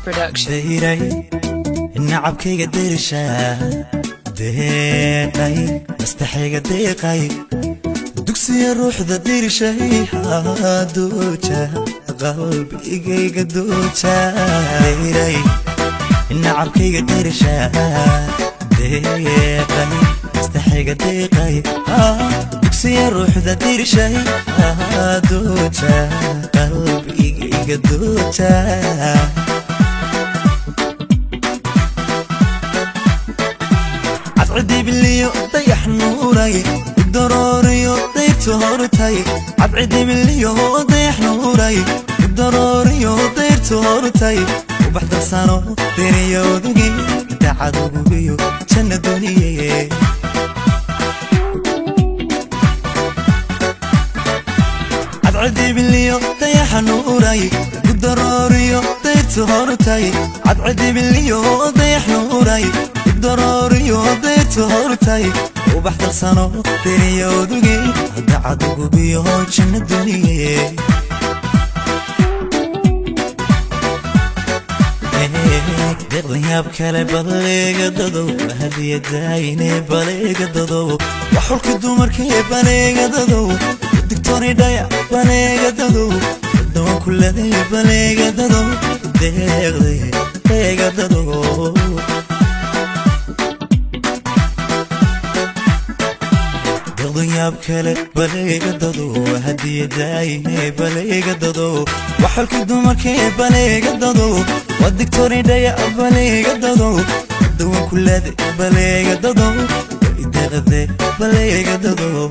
Production. Dayray nacabkayga dayrsha deeqay mastaxayga deeqay dugsiya ruuxda dirshay dooja qalbigayga dooja dayray nacabkayga dayrsha deeqay mastaxayga deeqay dugsiya ruuxda dirshay dooja qalbigayga dooja عبعدي dayax nuuray darooriyo dayrtu hortay cabcidi biliyo dayax nuuray darooriyo dayrtu hortay ubax darsano deriyodugi dacadugubiyo janna duniye cabcidi biliyo dayax nuuray darooriyo dayrtu hortay cabcidi biliyo dayax nuuray darooriyo dayrtu hortay ubax darsano deriyodugi dacadugubiyo janna duniye deeqdan yaab kale baleega dadow hadiyadayne baleega dadow waxulka dumarkee baleega dadow digtooni dhaya baleega dadow dawan kuleday baleega dadow deeqday deega dadow deeqdan yaab kale baleega dadow hadiyadayne baleega dadow waxulka dumarkee baleega dadow والدكتور دايا بليغ دادو دو كلاد بليغ دادو دغدي بليغ دادو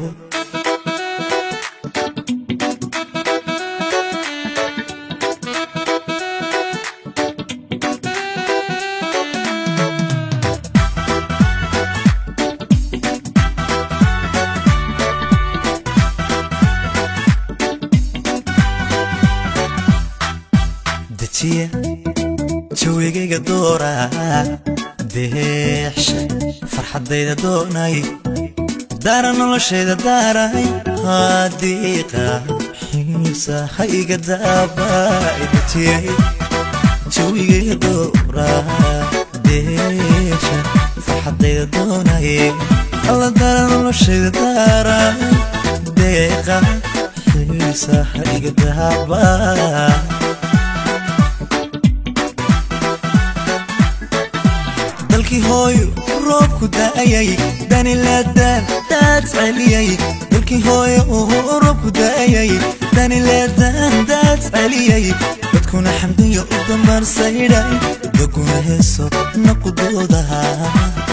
دتيه jawigayga doora deexsha farxadayda doonay daara noloshayda daaray hadiiqa xiisahayga daabay jawigayga doora deexsha farxadayda doonay alla daara noloshayda daaray deeqa xiisahayga daabay dalkii hooyo roobku daayay danilaadaan daad celiyay dalkii hooyo roobku daayay danilaadaan daad celiyay dadkuna xamdiyo u dambarsaydhay dadkuna heeso naqudoodaha.